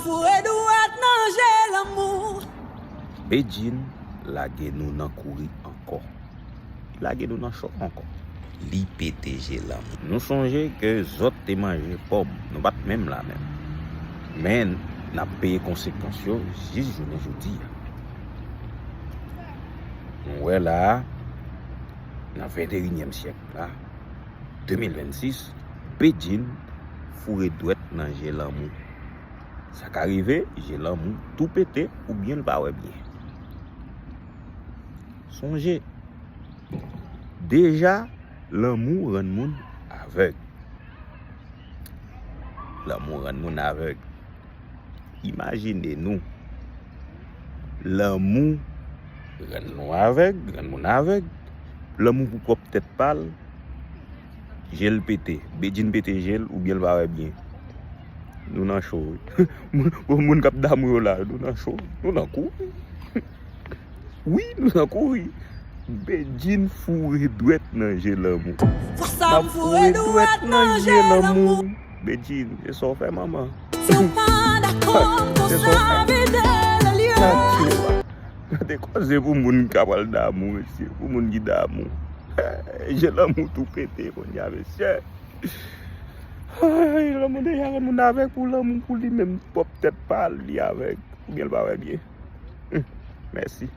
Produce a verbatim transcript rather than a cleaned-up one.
Foure dwèt nan je lanmou. Bedjine lage nou nan kouri ankò. Li lage nou nan chòk ankò. Li pete je lanmou. Nou sonje ke zòt te manje pòm. Nou pa t menm la menm. Men, n ap peye konsekans yo jis jounen jodi a. Nou wè la a, nan venteyinyèm syèk la, de mil vennsis, Bedjine foure dwèt nan je lanmou. Sa ka rive, je lanmou tou pete oubyen l pa wè byen. Sonje, deja, lanmou rann moun avèg. Lanmou rann moun avèg. Imajine nou, lanmou rann nou avèg, rann moun avèg. Lanmou pou pwòp tèt pa l, je l pete. Bedjine pete je l oubyen l pa wè byen. Nou nan cho, wi. Moun, moun k ap damou yo la, nou nan cho, nou nan kouri. Wi, nou nan kouri. Bedjine foure dwèt nan je lanmou. Fwa sa m foure dwèt nan je lanmou. Bedjine, se sa w fè, manman. Si w pa dakò, m konsa vide le lye. Gade koze pou moun ki ka pral damou, mesye. Pou moun ki damou. Je lanmou tou pete kounye a, mesye. Ay, lanmou deja rann moun avèg pou lanmou pou li menm pwòp tèt pa l, li avèg. Oubyen l pa wè byen. Hum, mèsi.